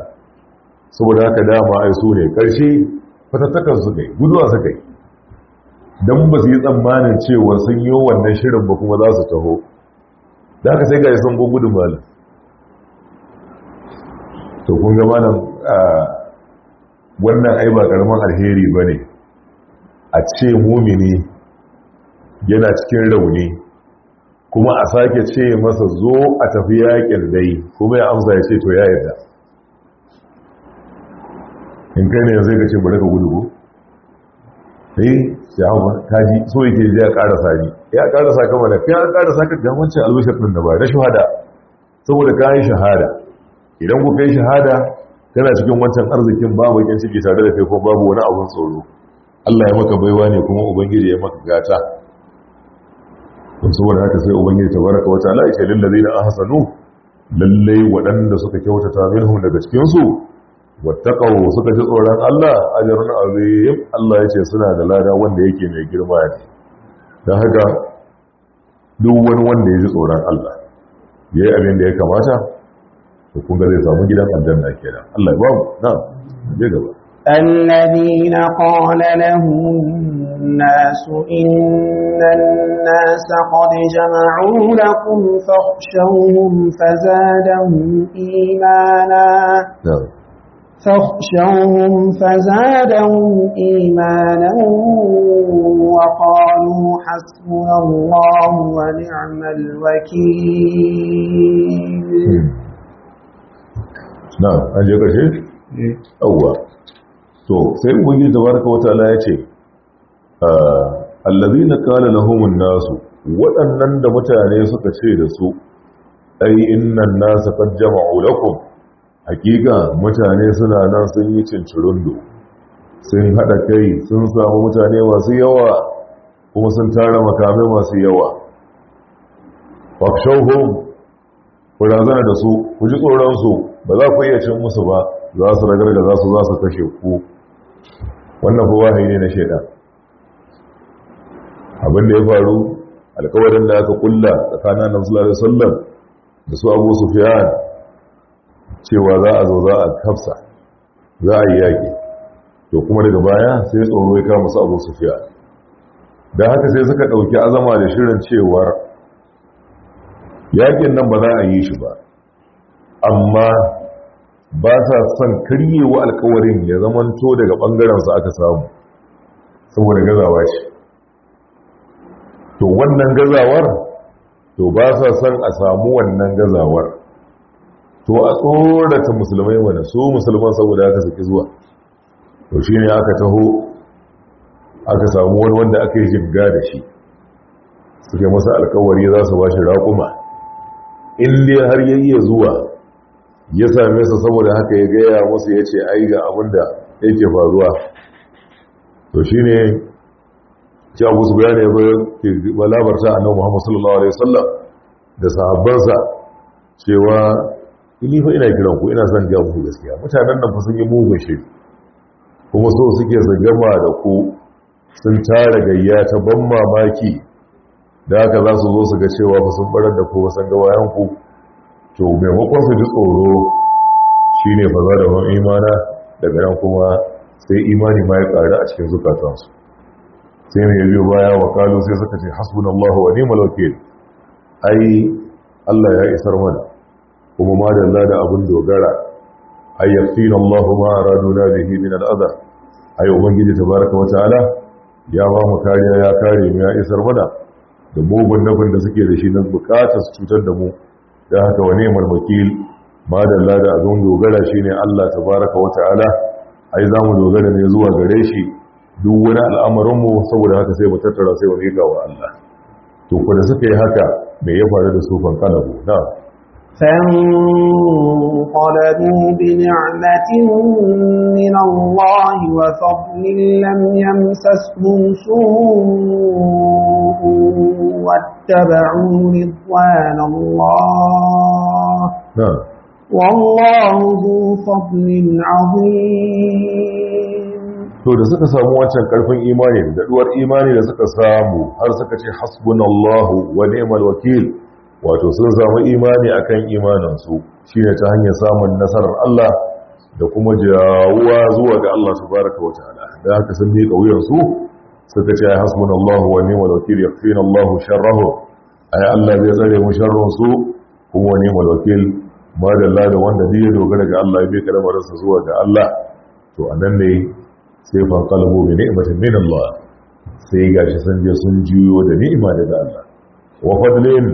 saboda haka dama ai su ne ƙarshe fatattakan su kai, guduwa su kai, don ba su yi tsammanin cewa sun yi wannan shirin ba kuma za su taho. Da aka sai ga sun gudun malam. To kun ga malam, wannan ai ba karamin alheri ba ne a ce mumini yana cikin rauni kuma a sake ce masa zo a tafi yakin dai, kuma ya amsa ya ce to ya yarda. In kai ne yanzu ka ce bari ka gudu ko eh sai hawa kaji so yake ya karasa ni, ya karasa kama da kai, an karasa ka ga wancan albishir din da ba na shahada, saboda kai shahada. Idan ku kai shahada, kana cikin wancan arzikin, babu bakin ciki tare da kai ko babu wani abun tsoro. Allah ya maka baiwa ne kuma ubangiji ya maka gata. Don saboda haka sai ubangiji tabaraka wa ta'ala ya ce lil ladina ahsanu, lalle waɗanda suka kyautata minhum daga cikin su, wattaqaw, suka ji tsoron Allah, ajrun azim, Allah ya ce suna da lada wanda yake mai girma ne. Dan haka duk wani wanda ya ji tsoron Allah yayi abin da ya kamata, to kun ga zai samu gidan aljanna kenan. Allah ya ba mu. Na'am, je gaba. الذين قال لهم الناس إن الناس قد جمعوا لكم فاخشوهم فزادهم إيمانا na'am فاخشوهم فزادهم إيمانا وقالوا حسبنا الله ونعم الوكيل. Na'am, an je ƙarshe? Yawwa. To sai ubangiji tabaraka wa ta'ala ya ce allazina qala lahumun nasu, waɗannan da mutane suka ce da su, ai innan nasa qad jama'u lakum, hakika mutane suna nan sun yi cincirundo, sun hada kai, sun samu mutane masu yawa, kuma sun tara makamai masu yawa. Fakshauhum, ku razana da su, ku ji tsoron su, ba za ku iya cin musu ba, za su ragargaza su, za su kashe ku. Wannan fa wahayi ne na shaidan. Abin da ya faru, alkawarin da aka kulla tsakanin Annabi sallallahu alaihi wasallam da su Abu Sufyan, cewa za a zo za a kafsa, za a yi yaƙi. To kuma daga baya sai tsoro ya kama su Abu Sufyan. Da haka sai suka ɗauki azama da shirin cewar yaƙin nan ba za a yi shi ba, amma ba sa son karyewa alkawarin ya zamanto daga ɓangarensu aka samu, saboda gazawa ce. To wannan gazawar, to ba sa son a samu wannan gazawar, to a tsorata musulmai, wanda su musulman saboda aka saki zuwa. To shi ne aka taho aka samu wani wanda aka yi jinga da shi, suke masa alkawari za su ba shi raƙuma in dai har ya iya zuwa ya same su. Saboda haka ya gaya musu, ya ce ai ga abin da yake faruwa. To shi ne ci Abu Su bayani ya labarta annabi Muhammad sallallahu alaihi wasallam da sahabbansa cewa ni fa ina kiran ku, ina son ga muku gaskiya, mutanen nan fa sun yi mugun shiri, kuma so suke su gama da ku, sun tara gayya ta ban mamaki, da haka za su zo su ga cewa fa sun barar da ku, sun ga wayan ku. To maimakon su ji tsoro, shine fa za da wani imana, daga nan kuma sai imani ma ya ƙaru a cikin zukatansu. Sai mai biyo baya, wa kalu, sai suka ce hasbunallahu wa ni'mal wakil, ai Allah ya isar mana, kuma madalla da abin dogara. Ai yakfina Allahu ma araduna bihi min al'adha, ai ubangiji tabaraka wa ta'ala ya ba mu kariya, ya kare mu, ya isar mana da mugun nufin da suke da shi na bukatar su cutar da mu. Da haka wa ni'mal wakil, madalla da abin dogara shine Allah tabaraka wa ta'ala, ai za mu dogara ne zuwa gare shi duk wani al'amarinmu, saboda haka sai mu tattara sai mu miƙa wa Allah. To ko da suka yi haka, me ya faru da su? Fanqalabu na فانقلبوا بنعمة من الله وفضل لم يمسسهم سوء واتبعوا رضوان الله na والله ذو فضل عظيم. To da suka samu wancan karfin imani da daduwar imani da suka samu, har suka ce hasbunallahu wa ni'mal wakil, wato sun samu imani akan imaninsu, shine ta hanyar samun nasarar Allah da kuma jawuwa zuwa ga Allah tabaraka wa ta'ala. Da haka sun miƙa wuyansu, suka ce hasbunallahu wa ni'mal wakil, yakfina Allahu sharrahu, ai Allah zai tsare mu sharrun su, kuma wa ni'mal wakil, madalla da wanda duk ya dogara ga Allah, ya miƙa lamarinsa zuwa ga Allah. To anan ne sai fanqalabu bi ni'matin min Allah, sai gashi sun je sun juyo da ni'ima daga Allah, wa fadlin,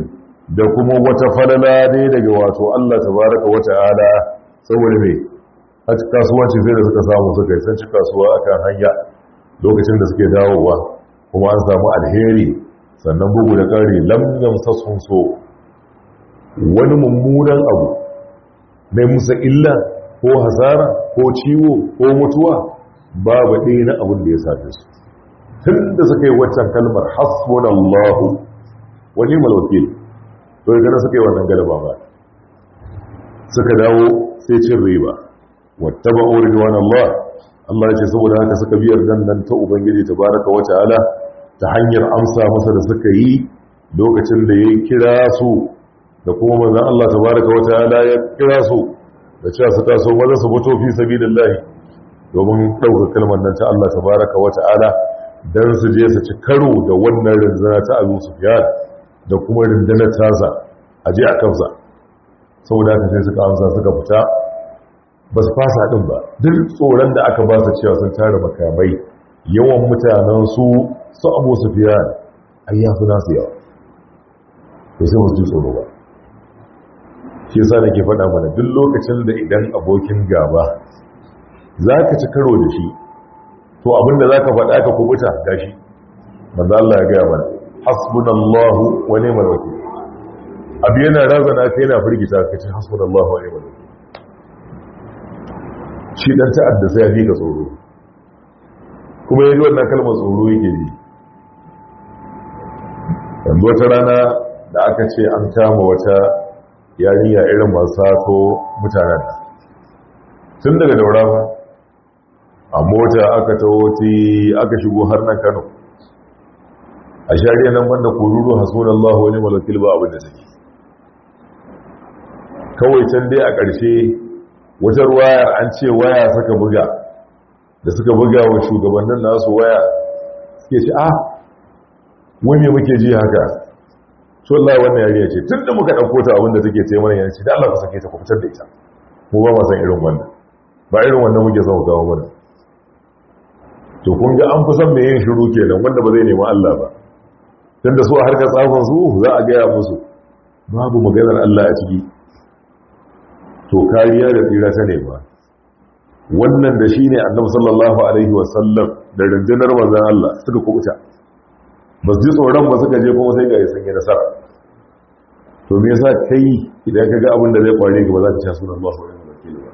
da kuma wata falala ne daga wato Allah tabaraka wa ta'ala. Saboda me? A kasuwanci sai da suka samu suka yi, sun ci kasuwa akan hanya lokacin da suke dawowa, kuma an samu alheri. Sannan bugu da ƙari, lam yamsasum so, wani mummunan abu mai musa illa ko hasara ko ciwo ko mutuwa Babu ɗaya na abin da ya same su tun da suka yi waccan kalmar hasbunallahu wa ni'mal wakil. To daga nan suka yi wannan galaba ba, suka dawo sai cin riba. Wattaba'u ridwanallah, Allah ya ce saboda haka suka biyar dan nan ta Ubangiji tabaraka wa ta'ala ta hanyar amsa masa da suka yi lokacin da ya kira su, da kuma manzon Allah tabaraka wa ta'ala ya kira su da cewa su taso maza su fito fi sabilillah domin ɗaukar kalmar nan ta Allah tabaraka wa ta'ala, dan su je su ci karo da wannan rundunar ta Abu Sufyan da kuma rundunar tasa a je a kansa. Saboda haka sai suka amsa suka fita, ba su fasa ɗin ba, duk tsoron da aka ba su cewa sun tara makamai, yawan mutanen su su Abu Sufyan ai ya fi nasu yawa, to sai ba su ji tsoro ba. Shi yasa nake faɗa mana duk lokacin da idan abokin gaba za ka ci karo da shi, to abinda za ka faɗa ka kubuta gashi. Manzo Allah ya gaya mana hasbunallahu wa ni'mal wakil. Abu yana razana ka, yana firgita ka, ce hasbunallahu wa ni'mal wakil. Shi dan ta'adda sai ya fi ka tsoro, kuma ya ji wannan kalmar tsoro yake ji. Yanzu wata rana da aka ce an kama wata yarinya irin masu sato mutanen nan tun daga Daura ba, a mota aka taho aka shigo har nan Kano, a shari'a nan banda kururu hasbunallahu wa ni'mal wakil ba abin da take. Kawai can dai a ƙarshe wata ruwayar an ce waya suka buga, da suka buga wa shugabannin nasu waya suke ce, ah, wai me muke ji haka? To Allah, wannan yarinya ce tun da muka ɗauko ta abin da take ce mana yanci, da Allah ku sake ta, ku fitar da ita, mu ba ma san irin wannan, ba irin wannan muke son ku kawo mana. To kun ga an fi son mai yin shiru kenan, wanda ba zai nemi Allah ba, tunda su a harkar tsafin su za a gaya musu babu maganar Allah a ciki. To kariya da tsira ta nema wannan da shi ne Annabi sallallahu alaihi wasallam da rundunar manzon Allah suka kubuta, ba su ji tsoron ba, suka je kuma sai ga sun yi nasara. To me yasa kai idan ka ga abin da zai kware ka ba za ka ci sunan Allah wa wakil ba?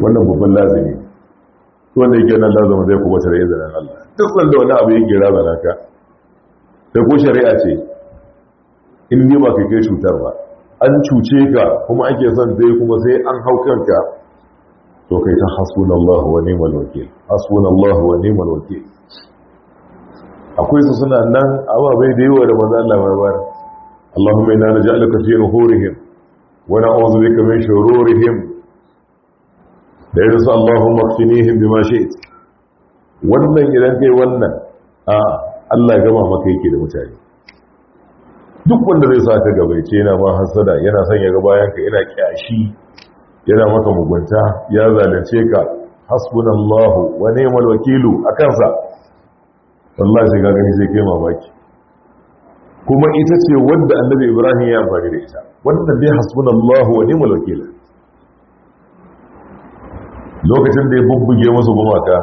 Wannan babban lazimi wanda yake nan lazima zai kubuta da izinin Allah. Duk wanda wani abu yake razana ka, sai ko shari'a ce in ne ba kai kai cutar ba, an cuce ka kuma ake son dai kuma sai an hau kanka, to kai ta hasbunallahu wa ni'mal wakil, hasbunallahu wa ni'mal wakil. Akwai su suna nan ababai da yawa da manzo Allah ya bayar. Allahumma inna naj'aluka fi nuhurihim wa na'udhu bika min shururihim, da irin su Allahumma kfinihim bima shi'it. Wannan idan kai wannan, a Allah ya gama maka yake da mutane. Duk wanda zai sa ka gaba ce yana ma hasada, yana son ya ga bayan ka, yana kyashi, yana maka mugunta, ya zalunce ka, hasbunallahu wa ni'mal wakilu akan sa, wallahi sai ka gani sai kai mamaki. Kuma ita ce wanda Annabi Ibrahim ya amfani da ita, wannan dai hasbunallahu wa ni'mal wakil. Lokacin da ya bubbuge musu gumaka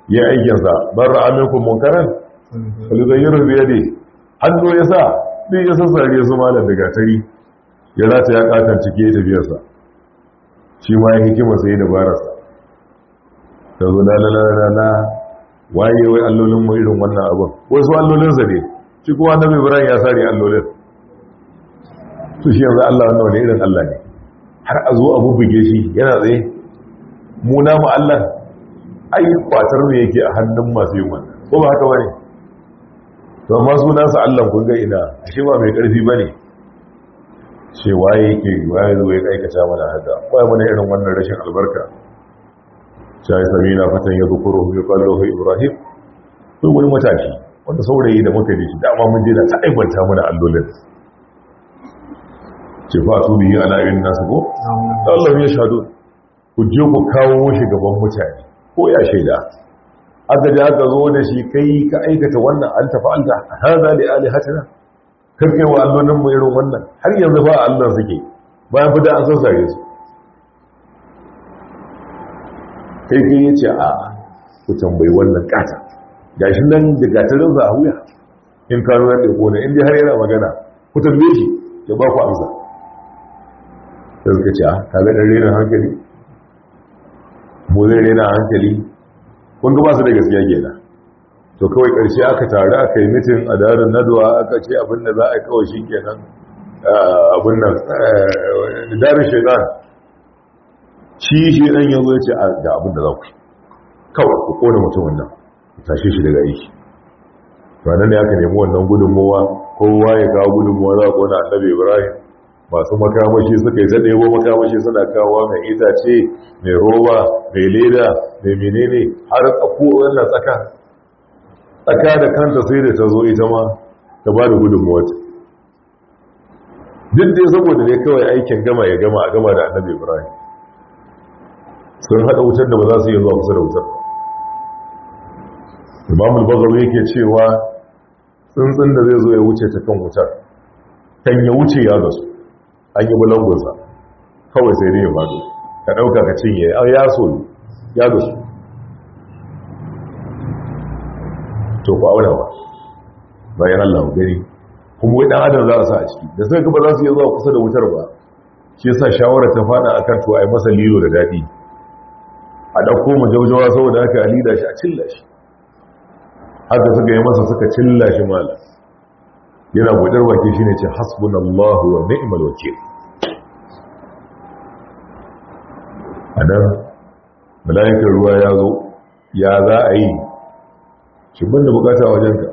ya aikin sa, barra aminkum munkaran falyughayyiru bi yadihi, hannu ya sa duk ya sassare su malam da gatari, ya rata ya katan cike ya tafiyarsa. Shi ma ya hikima sai dabararsa ta zo la la la la, waye wai allolin mu irin wannan abin, wasu allolinsa ne, shi kuma Annabi Ibrahim ya sare allolin. To shi yanzu Allah wannan wani irin Allah ne har a zo a bubbuge shi yana tsaye? Mu namu Allah ai kwatar mu yake a hannun masu yin wannan, ko ba haka bane? To amma su nasu Allah kun ga ina, ashe ba mai karfi bane. Ce waye yake, waye zo ya aikata mana haka, waye mana irin wannan rashin albarka? Sai samina fatan ya zukuru ya qallahu Ibrahim. To wani matashi wanda saurayi da muka ji shi dama mun je da ta aibanta mana allolin, ce fa su bihi ala ayyun nasu ko Allah ya shahadu, ku je ku kawo shi gaban mutane ko ya shaida. Aka ji aka zo da shi, kai ka aikata wannan, an tafi alta hada li alihatina, kar kai wa allolin mu irin wannan, har yanzu ba Allah suke bayan fita an sassare su. Kai kai yace a ku tambayi wannan kata gashi nan da gatarin za a wuya in kano nan da kone, in dai har yana magana ku tambaye shi ya ba ku amsa. Sai suka ce, ka ga dan rena hankali, mu zai rena hankali, Kun ga ba su da gaskiya kenan. To kawai ƙarshe aka taru aka yi mitin a darin nadwa, aka ce abin da za a kawai shi kenan, abin nan darin shaitan. Shi shaitan ya zo ya ce ga abin da za ku kawai ku kona mutumin nan, ku tashe shi daga aiki. To nan ne aka nemi wannan gudunmowa, kowa ya kawo gudunmowa za a kona Annabi Ibrahim. Masu makamashi suka yi ta ɗebo makamashi suna kawo, mai itace, mai roba, mai leda, mai menene, har tsako wannan tsaka tsaka da kanta sai da ta zo ita ma ta ba da gudunmuwata. Duk dai saboda ne kawai aikin gama ya gama, a gama da Annabi Ibrahim. Sun haɗa wutar da ba za su iya zuwa kusa da wutar. Imamul Bagawi yake cewa tsuntsun da zai zo ya wuce ta kan wutar, kan ya wuce ya gasu, an yi bulangunsa, kawai sai dai ya faɗo, ka ɗauka ka cinye, ya soyu, ya gasu. To ku auna ba bayan Allah ku gani, kuma wai dan adam za a sa a ciki da suka ba za su iya zuwa kusa da wutar ba. Shi yasa shawara ta fada akan to ai masa lilo da dadi, a dauko majaujawa saboda haka a lida shi, a cilla shi. Haka suka yi masa, suka cilla shi. Mala yana budar baki shine ce hasbunallahu wa ni'mal wakeel. Anan mala'ikan ruwa ya zo, ya za a yi shi? Ban da bukata a wajenka,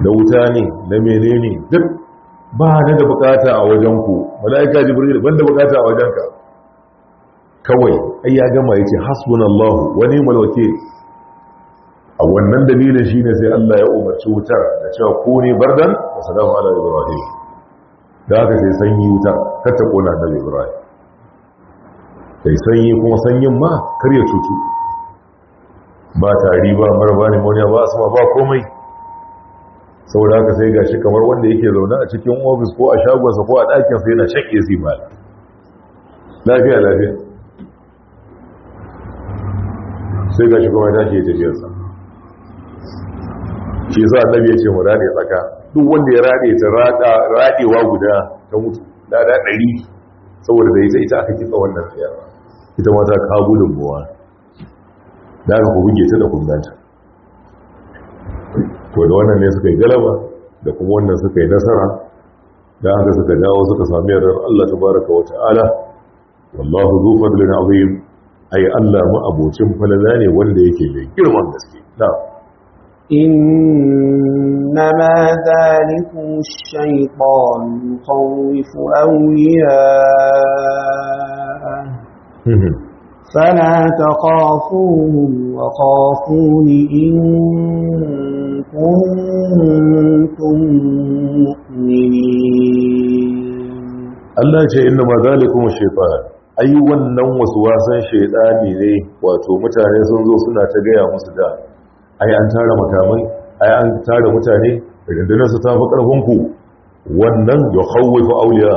da wuta ne na menene duk ba ni da bukata a wajenku. Mala'ika Jibril, ban da bukata a wajenka. Kawai ai ya gama, yace hasbunallahu wa ni'mal wakeel. A wannan dalilin shine sai Allah ya umarci wutar da cewa kuni bardan wa salamu ala Ibrahim. Da haka sai sanyi wutar kar ta kona Annabi Ibrahim, sai sanyi, kuma sanyin ma kar ya cutu, ba tari, ba mara, pneumonia, ba asma, ba komai. Saboda haka sai gashi kamar wanda yake zaune a cikin ofis ko a shagonsa ko a ɗakinsa yana shan AC mala, lafiya lafiya. Sai gashi kuma ya tashi ya tafiyarsa. Shi yasa Annabi ya ce mu rade tsaka, duk wanda ya rade ta rada radewa guda ta mutu, lada 100, saboda da ita ita aka kitsa wannan tsiyawa, ita ma ta kawo gudunmuwa da aka ku buge ta da kunganta. To da wannan ne suka yi galaba, da kuma wannan suka yi nasara, da haka suka dawo suka sami yardar Allah tabaraka wa ta'ala. Wallahu zu fadlin azim, ai Allah ma abocin falala ne wanda yake mai girman gaske. Na'am. إنما ذلكم الشيطان يخوف أولياءه فلا تخافوهم وخافون إن كنتم مؤمنين. Allah ce inna ma zalikum shaytan, ai wannan wasan shaytani ne. Wato mutane sun zo suna ta gaya musu da ai an tara makamai, ai an tara mutane, rundunar su tafi karfin ku. Wannan ya khawwifu awliya,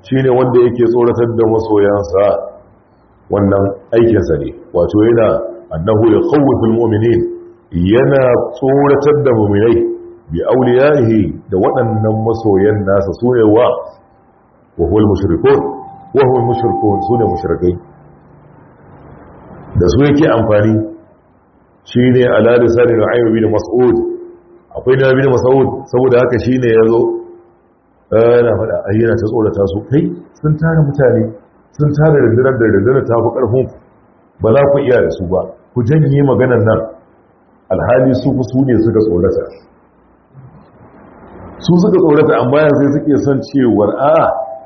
shine wanda yake tsoratar da masoyansa, wannan aikinsa ne. Wato yana annahu ya khawwifu almu'minin, yana tsoratar da mu'minai, bi awliyaihi, da waɗannan masoyan nasa, sune wa wa huwa al-mushrikun, wa huwa al-mushrikun, sune mushrikai, da su yake amfani. Shine ala lisan Nu'aym bin Mas'ud, akwai Nu'aym bin Mas'ud, saboda haka shine yazo ana faɗa, ai yana ta tsorata su, kai sun tara mutane, sun tara rundunar da rundunar ta fi ƙarfin ku, ba za ku iya da su ba, ku janye maganar nan. Alhali su su ne suka tsorata, su suka tsorata, amma yanzu suke son cewar a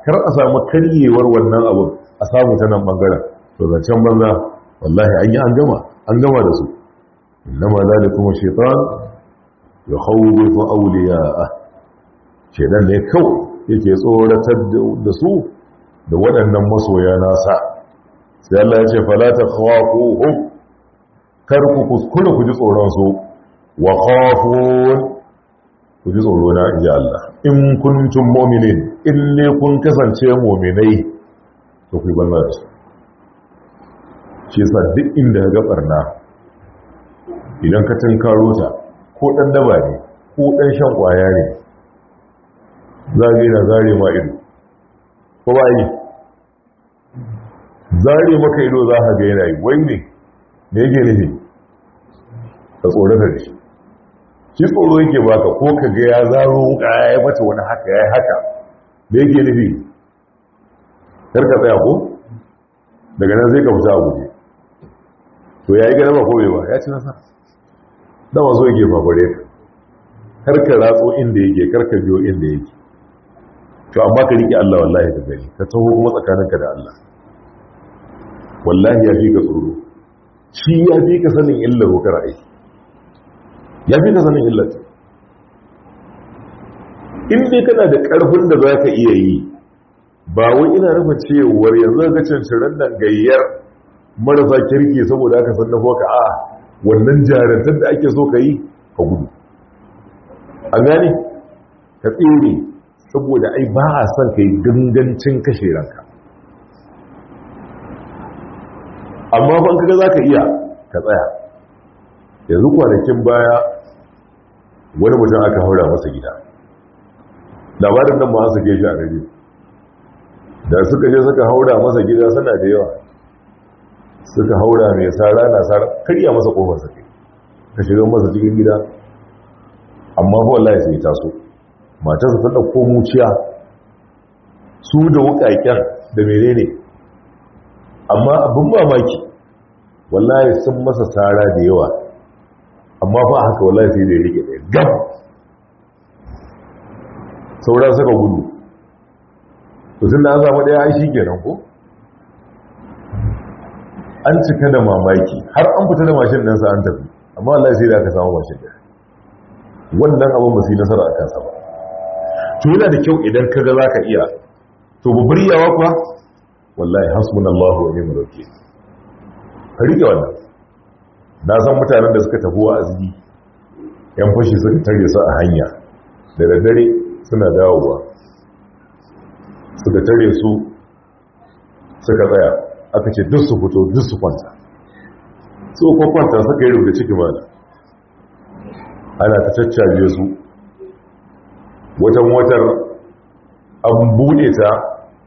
kar a samu karyewar wannan abun, a samu ta nan bangaren. To zancen banza, wallahi an yi an gama, an gama da su. Innama zalikum shaytan yukhawwifu awliya'ah, shaytan ne kawai yake tsoratar da su da waɗannan masoya nasa. Sai Allah ya ce fala takhafuhum, kar ku kuskura ku ji tsoron su, wa khafun, ku ji tsoro na, inji Allah, in kuntum mu'minin, in ne kun kasance mu'minai, to ku yi banza da su. Shi yasa duk inda ka ga barna, idan ka tunkaro ta, ko dan daba ne ko dan shan kwaya ne, zage na zare ma ido, ko ba yi zare maka ido, za ka ga yana yi wai ne Me yake nufi? Ka tsorata da shi. Shi tsoro yake baka, ko ka ga ya zaro wuka ya mata wani haka ya haka. Me yake nufi? Kar ka tsaya ko? Daga nan sai ka fita a guje. To ya yi galaba ko bai ba? Ya ci nasara. Dama so yake fafare ka. Kar ka ratso inda yake, kar ka biyo inda yake. To amma ka riƙe Allah wallahi ka gani, ka taho kuma tsakaninka da Allah. Wallahi ya fi ka tsoro. Shi ya fi ka sanin illar wukar aiki. Ya fi ka sanin illar. In dai kana da ƙarfin da za ka iya yi, ba wai ina nufin cewar yanzu ka canciran nan gayyar marasa kirki saboda aka san nufo ka, a wannan jarantar da ake so ka yi, ka gudu. An gane? Ka tsere, saboda ai ba a son ka yi gangancin kashe ranka. Amma ban kaga za ka iya, ka tsaya. Yanzu kwanakin baya wani mutum aka haura masa gida. Labarin nan ma suke shi a rediyo. Da suka je suka haura masa gida suna da yawa. Suka haura mai sara na sara, karya masa kofar sa kai. Ka shiga masa cikin gida. Amma fa wallahi sai taso. Matarsa ta dauko muciya. Su da wukaken da menene. Amma abin mamaki, wallahi sun masa sara da yawa. Amma fa haka wallahi sai da ya rike ɗaya gab. Saura suka gudu. To tun da an samu ɗaya ai shi kenan ko? An cika da mamaki, har an fita da mashin ɗinsa an tafi, amma wallahi sai da aka samu mashin ɗaya. Wannan abin ba su yi nasara a kansa ba. To yana da kyau idan ka ga za ka iya, to babbar iyawa kuwa? Wallahi hasbunallahu wa ni'mal wakeel. Ka rike wannan. Na san mutanen da suka tafi wa'azi, yan fashi suka tare su a hanya, da daddare suna dawowa. Suka tare su, suka tsaya, aka ce duk su fito, duk su kwanta. Su ko kwanta suka yi rubuta ciki mana. Ana ta caccaje su. Wata motar an buɗe ta,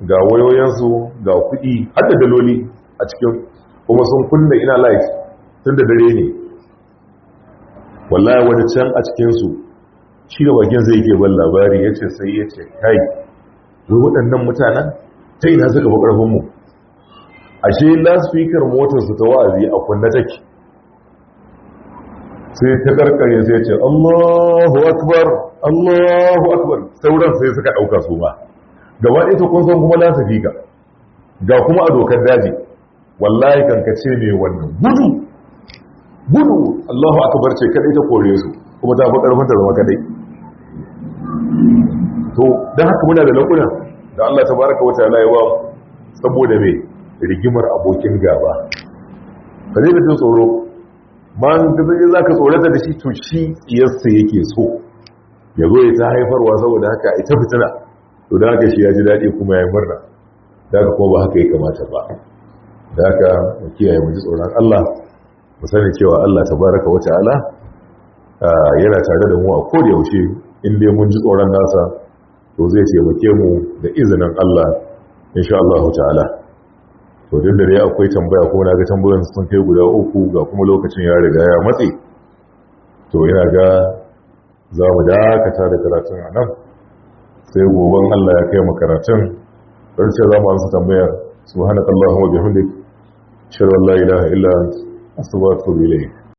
ga wayoyinsu, ga kuɗi, har da daloli a cikin, kuma sun kunna ina light tun da dare ne. Wallahi wani can a cikinsu, shi da bakin zai ke ban labari, ya ce sai ya ce, kai, wai waɗannan mutanen ta ina suka fi ƙarfinmu? Ashe lasfikar motarsu ta wa'azi a kunna take. Sai ta karkare sai ce, Allahu Akbar, Allahu Akbar, sauran sai suka ɗauka su ma. Gaba ɗaya ta kun san kuma lasfika, ga kuma a dokar daji, wallahi kankace mai wannan gudu, gudu, Allahu Akbar ce kaɗai ta kore su, kuma ta fi ƙarfin ta zama kaɗai. To, don haka muna da lakuna da Allah ta baraka wata ta'ala ya ba mu, saboda mai rigimar abokin gaba. Ka zai da jin tsoro, ma in ka zai za ka tsorata da shi, to shi tsiyarsa yake so, ya zo ya ta haifarwa saboda haka ita fitina, to da haka shi ya ji daɗi kuma ya yi murna, da haka kuma ba haka ya kamata ba. Da haka mu kiyaye mu ji tsoron Allah, mu sani cewa Allah ta baraka wa ta'ala yana tare da mu a koda yaushe, in dai mun ji tsoron nasa, to zai taimake mu da izinin Allah insha Allah ta'ala. To duk da dai akwai tambaya, kuma na ga tambayoyin sun kai guda 3, ga kuma lokacin ya riga ya matse. To ina ga za mu dakata da karatun a nan, sai goben Allah ya kai mu karatun. Don ce za mu amsa tambayar. Subhanakallahumma bihamdik, ashhadu an la ilaha illa anta, astaghfiruka wa atubu ilayk.